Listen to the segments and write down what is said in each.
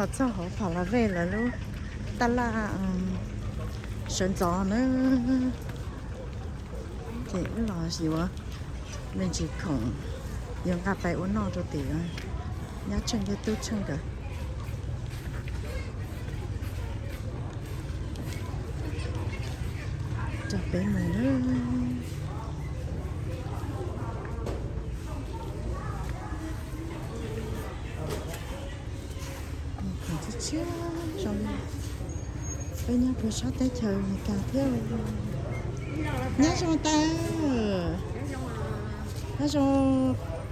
Txog hauv Pha La Vej lawv lub tab laj sawv ntxov na, ces wb los yuav me ntsis khoom yuav nqa pais ua noj rau tim nyab Tsheej thiab tub Tsheej nkawd. Coj peb mus na. Khoom tshiab tshiab zoo li peb nyob puag sab teb chaws Amelikas thiab. Nyob zoo tas, nyob zoo.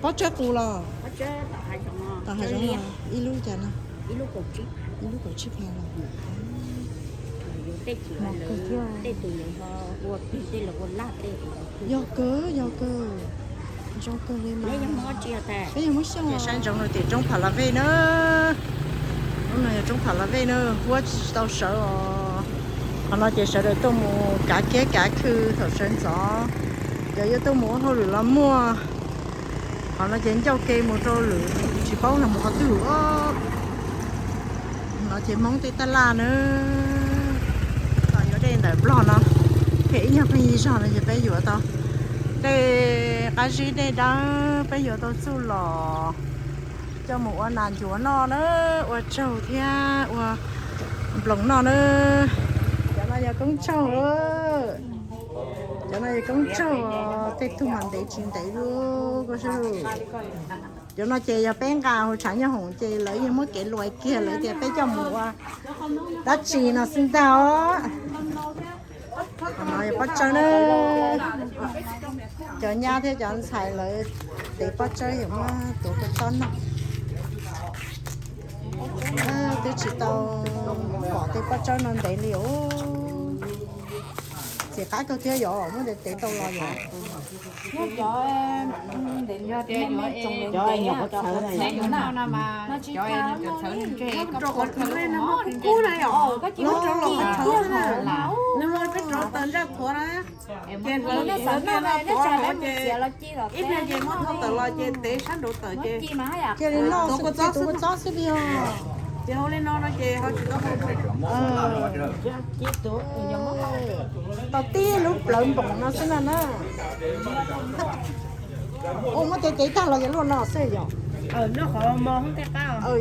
Pob tsawb qus los? Tom hav zoov los ib lub cas no? Ib lub kaum tsib phav los? Mos kawg thiab. Yog kawg, yog kawg. Zoo kawg li mas. Peb yog Hmoob Xyooj. Saib ntsoov rau tim roob Pha La Vej na. Roob no yog roob Pha La Vej na, huab tsis tau sawv os. Qhov no ces sawv daws tuaj mus kav kiab kav khw thaum sawv ntxov, cov yuav tuaj mus ua hauj lwm los muaj. Qhov no ces ncauj ke mus rau lwm tsis paub los mus qhov twg os. No ces Hmoob tej tab laj na. Los yuav dej ntawm Nplog no, phem ib nyuag pheej yig zog no ces peb yuav tau dej qab zib dej dawb, peb yuav tau txuj lom coj mus ua nas ncuav noj na, ua tsaug thiab ua nploos noj na. Cov no yog koob tshaug, cov no yog koob tshaug, tej tug mas ntev tsis ntev li koj saib. Cov no ces yog peb nqa hauv tshav nyob hoom ces lawv yeej muab kev luas kiag, lawv tias peb coj mus ua dab tsi no xwb ntag os. Qhov no yog pob tsawb na. Cov nyab thiab cov ntxhais lawv tev pob tsawb, yuav muab tuav kua txob noj. Twb tsis tau pom tej pob tsawb no ntev li os. Txiv qab kawg thiab yom, muab ntev tev tau los yom. Ib pliag ces muab thoob tawm los ces tev sab nraud tawm ces cia li noj, tuav kua txob xwb li os. Ces hauv li no no ces ho tsis tau hau. Tau tib lub plawv npoos no xwb no na. Ua muab tev tev tag los yog luaj no xwb yom.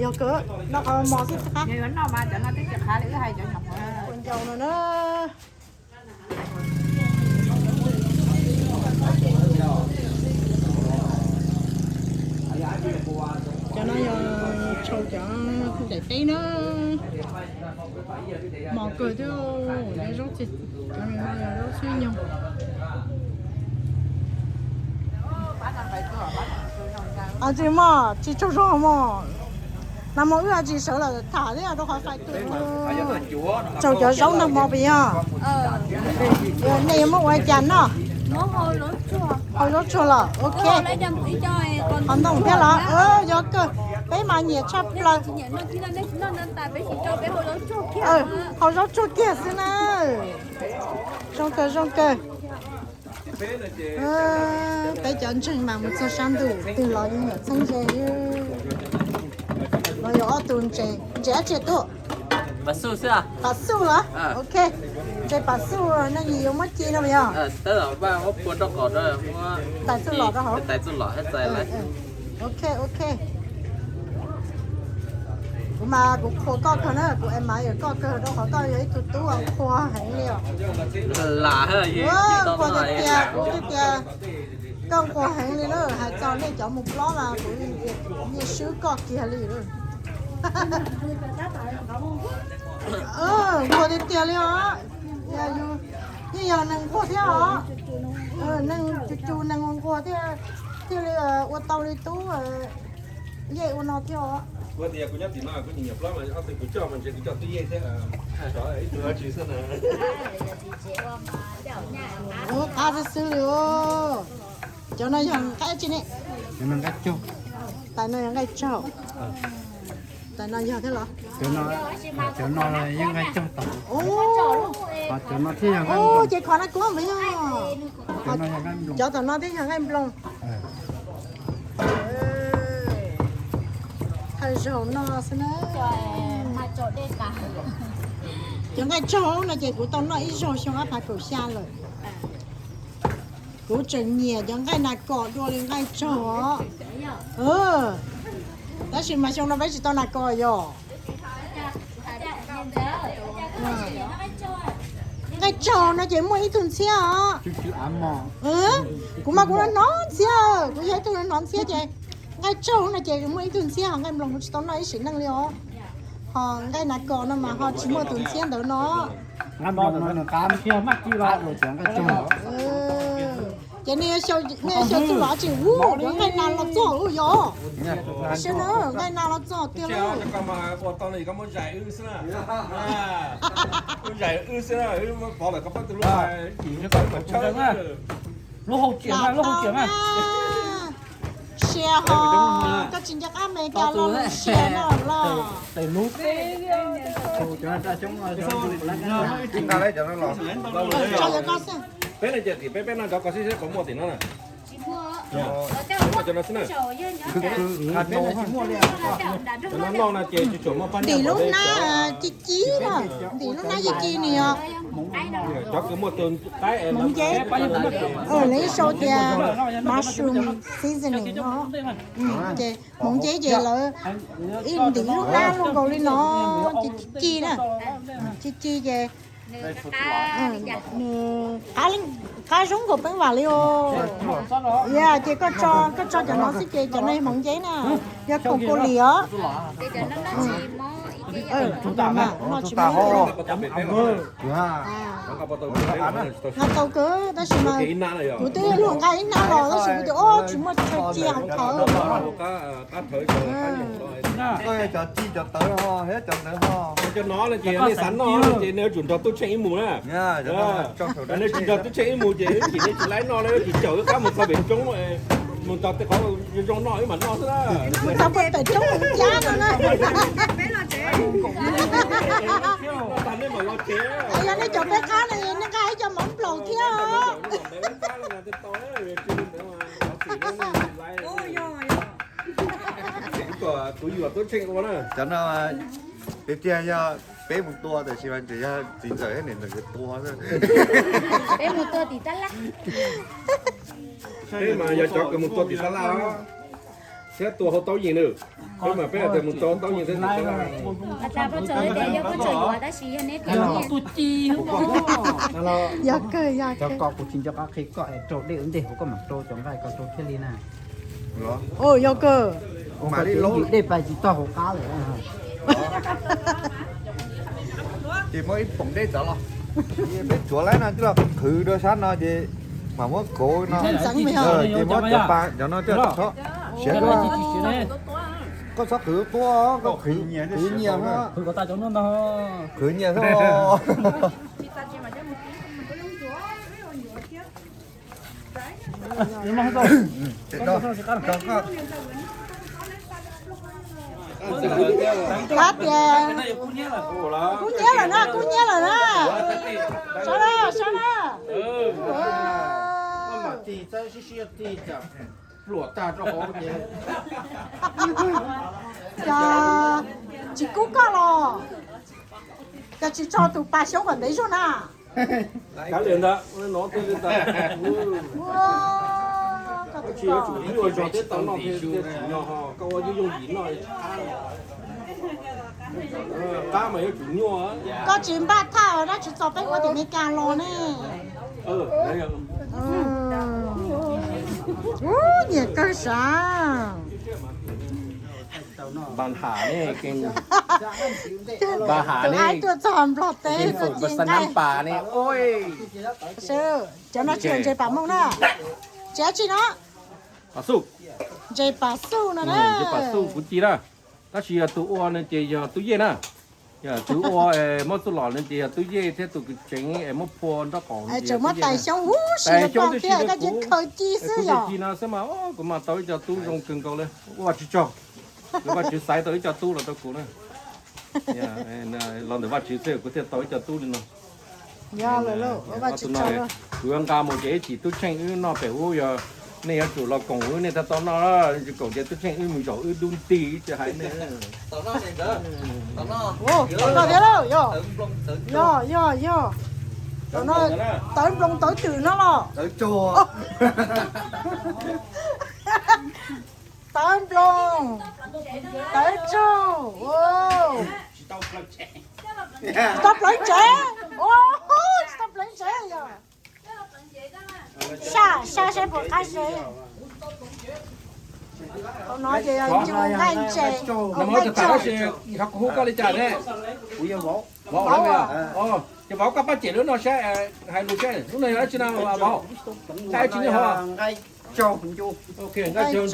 Yog kawg, noj qhov mos xwb qab. Ua ncaus no na. Cov no yog tshau cov daim teb na. Mos kawg thiab, cov zaub txi, cov no yog zaub txhiab nyoog. Tsis mos, tsis tsaug zog mos. Nag hmo wb tsis sawv los tham thiab rau qhov fais twm. Tsaug cov zaub nag hmo puas yog? Nej yuav muab ua cas noj? Hau zaub tsuag los ok. Qhov ntoo thiab los? Yog kawg, peb mas nyiam tshaj plaws. Hau zaub tsuag kiag xwb na. Zoo kawg, zoo kawg. Peb cov ntseeg mas mus txog sab ntuj twg los yeej yog txheeb ze. No yog ob tug ntses, ntses dab tsi tuaj? Pas xuj los? Ok, ntses pas xuj no yus yuav muab ci no yog? Tais txuj lom rau hauv. Ok, ok. Kuv mas kuv qhuas koj kawg na, kuv admire koj kawg rau qhov koj yog ib tug tub qhuas heev li os. Qhuas tiag tiag, kuv tiag tiag, koj qhuas heev li na, hais txog nej cov mus plob mas kuv yeej swb koj kiag li. Nquag tiag tiag li os. Yeej yog neeg nquag thiab os. Neeg cus cus neeg nquag thiaj li ua tau li tub Yej ua no thiab os. Kuv tias kuv nyob tim no kuv nyiam nyiam plob mas ob tug kuv coj mas ntshe kuv coj tub Yej thiab. Ib tug dab tsi xwb na. Ua qab xwb xwb li os. Cov no yog nqaij dab tsi ne? Tais no yog nqaij tsaug. Tais no yog thiab los? Cov no yeej nqaij tsaug tod. Cov no thiaj yog nqaij nploos. Ces qhov no kuv mas yog. Cov tom no thiaj yog nqaij nploos. Thawj zaug noj xwb na. Cov nqaij tsaug no ces kuv tau noj ib zaug xyoo ob phav kaum xya lawm. Kuv tseem nyiam cov nqaij nas kos dua li nqaij tsaug os. Tab sis mas xyoo no peb tsis tau nas kos yog. Nqaij tsaug no ces muaj ib tug ntxhiab os. Kuv mas kuv hnov ntxhiab, kuv yog ib tug hnov ntxhiab ces nqaij tsaug no ces muaj ib tug ntxhiab os, nqaij nploos kuv tsis tau noj ib sim neej li os. Ho nqaij nas kos no mas ho tsis muaj tus ntxhiab ntawd no. Ces nej xyaw txuj los tsis ub, cov nqaij nas los txog ub yog. Sab na, nqaij nas los txog tiag lauj. Sia ho koj tsis nco qab Amelikas los lus sia no los. Peb no ces tim peb, peb noj cov kos xib seb puas muaj tim no na. Cov no tsis muaj li. Cov no noj no ces tsis tshua muaj pab ntim lub hnab ci ci na, ntim lub hnab ci ci ni os. Cov kws muaj tus qaib hmoov nceb, lawv sau tias mushroom seasoning no. Ces hmoov nceb ces lawv ib ntim lub hnab luaj nkaus li no, ci ci na, ci ci ces nws qab zoo nkaus peeb vam li os. Yog ces koj tso cov no xwb ces cov no hmoov nceb na, yog khoom kua lis os. Nqa tau kawg tab sis mas kuv twb luaj nqa ib hnab los tab sis kuv tias o tsis muaj chaw cia hauv thawv. Koj cov ci cov tawv ho thiab cov ntawd ho. Cov no ces nej xav noj ces nej yuav tsum nrog Tub Tsheej ib mus na. Nej tsis nrog Tub Tsheej ib mus ces wb chim nej tsis laib noj na, wb tsis caum wb qab mus txog pem roob, mus txog tej qhov zoo zoo noj wb mam noj xwb na. Mus txog pem roob mus cab no na. Noj tag nej mam los tsev. Yog nej caum peb qab no nej nqa ib co mov nplaum thiab. Kuv yuam Tub Tsheej ua na. Cov no tiag tiag yog peb mus tua tab sis mas tseem yog txiv ntxawm thiab niam ntxawm nkawd tua. Peb mus tua tim tab laj. Peb mas yog cov kws mus tua tim tab laj thiab tua hauv taub yees na. Peb mas peb tias mus tua hauv taub yees thiab tim tab laj. Yog kawg, yog kawg. Cov ko kuv tsis nco qab qhia koj es rau dej ua ntej hauv koj mam rau cov nqaij ko rau thiaj li na. Yog kawg. Kuv mam li ywm dej pais tsis txog hauv qab lawm. Ces muab ib poom dej txawv los. Peb tsuav laib no coj los qhwv rau sab no ces mam muab kauv no. Ces muab cov pa cov no coj tso siav. Koj txhob qhwv tuaj, koj qhwv nyias, qhwv nyias xwb. Kab tias kub nyiab lawm na, kub nyiab lawm na. Sab na, sab na. Cas tsis kub koj los? Cas tsis tso tus pas xyoob kom ntev zog na? Kav liam ntawd, no thiaj li ntawd. Koj tsis yuav tsum ib ua zog thiab tau noj thiab tsis nyo ho, koj ua yooj yooj yim noj. Qab mas yuav tsum nyuaj. Koj tsis npaj thaj dab tsi txog peb ua tim Meskas los ne? Ub, nyiam kawg sav. Npa ham ne, npa ham ne, tuaj txog Nplog teb npa ne. Cov no tsis yog ntses pam mooj na. Tsis dab tsi no. Ntses pam xuj no na. Ntses pam xuj kuv ci na. Tab sis yog tus ua no ces yog tub yej na. Yog tus ua muab txuj lom no ces yog tub yej thiab tus kws tseev es muab phua nraub qaum. Tseem muab tais xyoob huv si tais xyoob koj twb si thiab, koj cia khaws ci xwb yog. Ci no xwb mas kuv mas tau ib co tub zoo kawg nkaus li. Ua Vajtswv tsaug, Vajtswv xaiv tau ib co tub los rau kuv na. Los ntawm Vajtswv xwb kuv thiaj tau ib co tub li no. Kuv yuav nqa mus ces ib chim Tub Tsheej wb noj pem ub yog Nej yuav tsum los koom wb, nej thiaj tau noj, tsis koom ces tub txheej wb mus zaum wb dub nti tsis hais nej. Tau noj thiab lauj, yog, yog, yog, yog. Tawv nploos tawv twm no los. Tawv nploos, tawv tsaug. Tsis tau plawv tsev, tsis tau plawv tsev, yog. Saj, saj saib puas qab ze. Thaum no ces yog ncu nqaij ntses, nqaij tsaug. Tab sis kuv hu koj li cas ne? Vauv, ces vauv koj pab cem lub no saib, hais lus saib lub no yog dab tsi no vauv? Nqaij tsis nyob hauv. Nqaij tsaug ncu, nqaij tsaug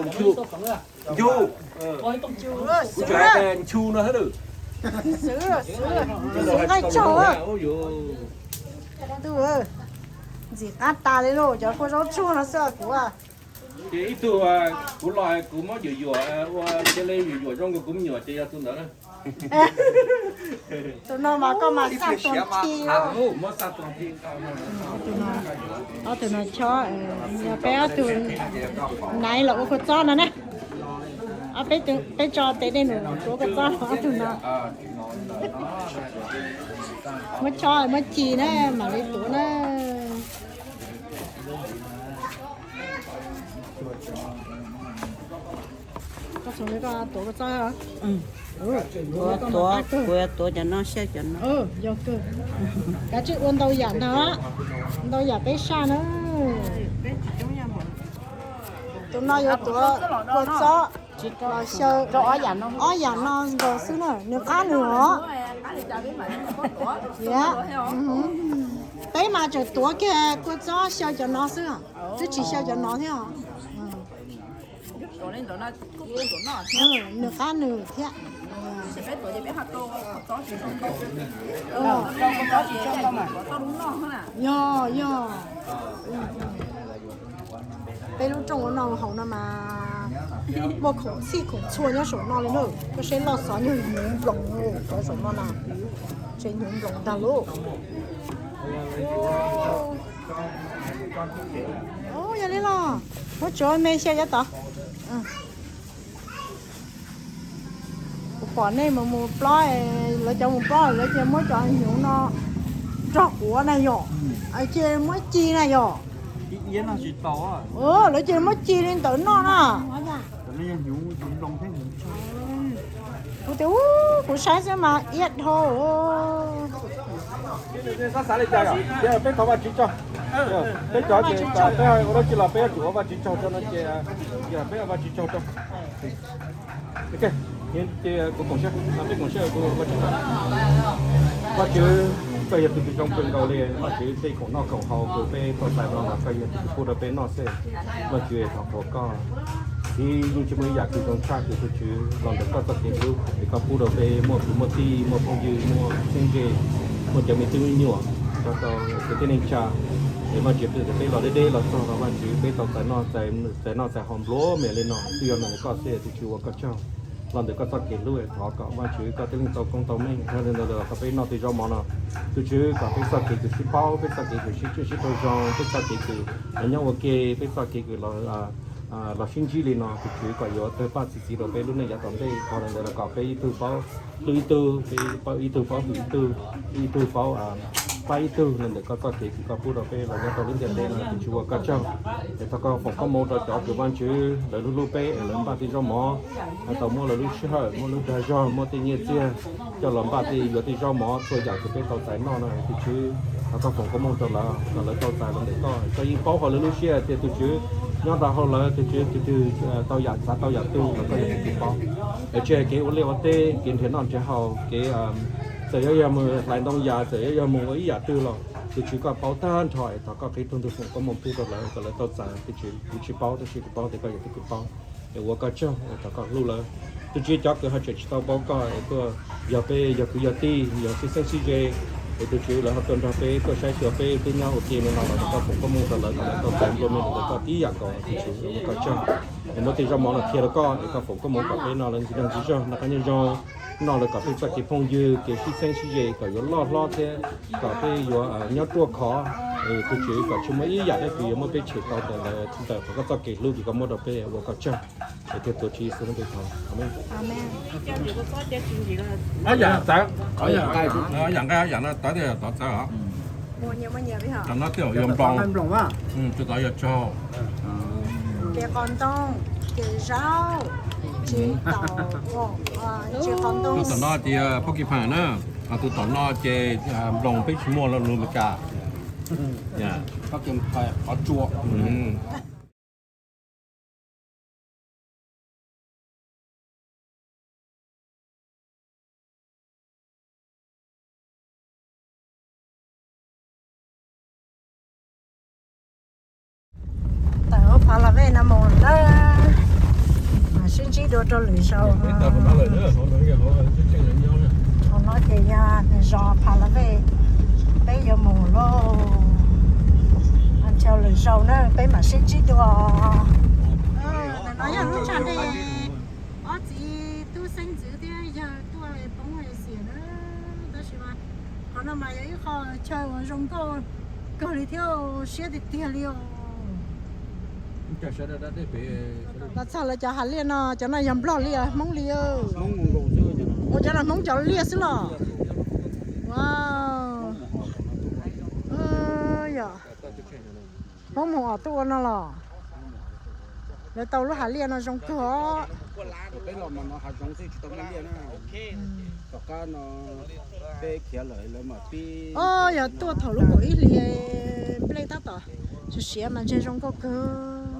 ncu, ncu, ncu no xwb. Nqaij tsaug. Ntxim qab tas li lauj, cov kua zaub tsuag no xwb kuv. Ces ib tug kuv los kuv muab yuam yuam ua cia li yuam yuam zoo nkaus kuv me nyuam ces yog tus ntawd na. Tus no mas koj mas xaj tuag nthi. Ob tug no chob, yog peb ob tug naiv los ua kua txob no ne. Peb tso tes dej num tuav kua txob ob tug no. Muab chob muab ci na mam li tuav na. Koj txhoov li koj tuav kua txob. Kuv yuav tuav cov no xyaw cov no. Yog kawg. Kav tsij ua ntau yam ntag, ntau yam peb saj na. Tus no yuav tuav kua txob los xyaw ob yam no nkaus xwb na, nws qab nws os. Peb mas tseem tuav kiag kua txob xyaw cov no xwb, twb tsis xyaw cov no thiab os. Nws qab nws thiab. Yog, yog. Peb lub rooj ua noj haus no mas muaj khoom txhij khoom txhua nyob saum no li na. Koj saib loj xov nyuag hnyuv nploos cov saum no na, tseem hnyuv nploos ntag lauj. Yog li los muab tsuav me xyaw cov tod. Kuv pom nej mus mus plob, lawv cov mus plob lawv cia muab cov hnyuv no rog quav na yom, cia muab ci na yom. Lawv cia muab ci li ntawd noj na. Kuv tias kuv saib xwb mas iab dhau. Peb thov Vajtswv tso, peb cov ces peb ua dab tsi los peb yuav tsum ua Vajtswv tsaug rau no ces, yog peb ua Vajtswv tsaug rau. Kuv koom siab, peb koom siab, kuv ua Vajtswv tsaug. Vajtswv, koj yog tus twg zoo kawg nkaus li, Vajtswv tej khoom noj khoom haus uas peb tau txais no los koj yog tus twg pub rau peb noj xwb. Vajtswv thov qhuas koj, yeej tsis muaj ib yam twg zoo tshaj kuv tus Tswv los ntawm koj txoj kev hlub es koj pub rau peb muaj kwv muaj tij, muaj phooj ywg, muaj txheeb ze, muaj cov me tub me nyuam, rau rau kwv tij neej tsa. Es Vajtswv, peb los deb deb los txog los Vajtswv, peb tau txais noj txais haus nplua mias li no twb yog ntawm koj xwb, tus Tswv ua koj tsaug. Los ntawm koj txoj kev hlub es thov kom Vajtswv koj tib leeg tau koob tau meej, yog li ntawd los kom peb noj tej zaub mov no, tus Tswv kom peb txoj kev kws sib paub, peb txoj kev kws sib tswj sib raug zoo, peb txoj kev kws los nyob ua ke, peb txoj kev kws los sib ntsib li no, tus Tswv kom yuav tawg paj txi txiv rau peb lub neej yav tom ntej. Thov li ntawd los kom peb ib tug paub hlub ib tug, peb ib tug paub hwm ib tug, ib tug paub pab ib tug, los ntawm koj txoj kev kws koj pub rau peb los nyob rau lub ntiaj teb no, tus Tswv ua koj tsaug. Es thov koj foom koob hmoov rau cov kws Vajtswv lawv hlub hlub peb es lawv npaj tej zaub mov, tau muab lawv lub sij hawm, muab lub dag zog, muab tej nyiaj txiag coj los npaj tej, yuav tej zaub mov txhua yam kws peb tau txais noj no, tus Tswv thov koj foom koob hmoov rau lawv kom lawv tau txais los ntawm koj. Koj yeej paub hauv lawv lub siab tias tus Tswv nyob rau hauv lawv, tus Tswv tus twg tau yam txav tau yam tug los koj yog tus Tswv paub. Es tsis hais kev ua liaj ua teb, kev nrhiav noj nrhiav haus, kev txawm yuav yog mus hlais ntoo yas, txawm yuav yog mus ua ib yam twg los tus Tswv koj paub tag nrho. Es thov koj qhib tug ntug foom koob hmoov pub rau lawv kom lawv tau txais. Tus Tswv kuv tsis paub tab sis kuv paub tias koj yog tus kws paub. Es ua koj tsaug, thov koj hlub lawv. Tus Tswv cov kws ho tseem tsis tau paub koj es tuaj yog peb yog kwv yog tij, yog sib txheeb sib ze, es tus Tswv lawv ho tuaj nrog peb tuaj saib xyuas peb twb nyob ua ke no los koj foom koob hmoov rau lawv kom lawv tau txais nplua nuj ntawm koj tib yam nkaus, tus Tswv ua koj tsaug. Es muab tej zaub mov no qhia rau koj es koj foom koob hmoov kom peb noj lawv ntxiv zog ntxiv zog noj qab nyob zoo, noj lawv kom peb txoj kev phooj ywg kev sib txheeb sib ze kom yuav loj hlob thiab kom peb yuav nyob ruaj khov, Tus Tswv kom tsis muaj ib yam dab tsi yuav muab peb tshem tau ntawm ntawd, ntawm qhov koj txoj kev hlub uas koj muab rau peb, ua koj tsaug. Es thiab tuav Tswv Yexus lub npe thov, amen. Ob yam txawv, ob yam nqaij, ob yam no txawv thiab txawv os. Cov no tej zaum yog nploos, cov tod yog tsaug. Ces qos ntoo, ces zaub, ces tom, ces qos ntoo. Tus tom no ces pob kws pheem na, ho tus tom no ces nploos peb tsis muaj los lus Meskas. Qhov tsua. Tawm hauv Pha La Vej no mus lawm, mam sib ntsib dua rau lwm zaus. Hauv no ces yog zos Pha La Vej, peb yuav mus lauj. Mus lwm zaus na peb mam sib ntsib dua. Ntawm no yog lub tshav ntes ob txiv tub xeeb ntxwv thiab yawg tuaj poob xiam na. Tab sis mas qhov no mas yog ib qho chaw uas zoo nkauj kawg li thiab siab tiag tiag li os. Los txog lawv cov hav liaj no, cov no yog Nplog liaj Hmoob liaj? Ua cov no Hmoob cov liaj xwb los? Wow, yog Hmoob mus om tuaj ua no los? Lawv tau lub hav liaj no zoo kawg os. Os, yog tuaj thaum lub kaum ib hlis nplej tab tom siav siav mas ntshe zoo nkauj kawg.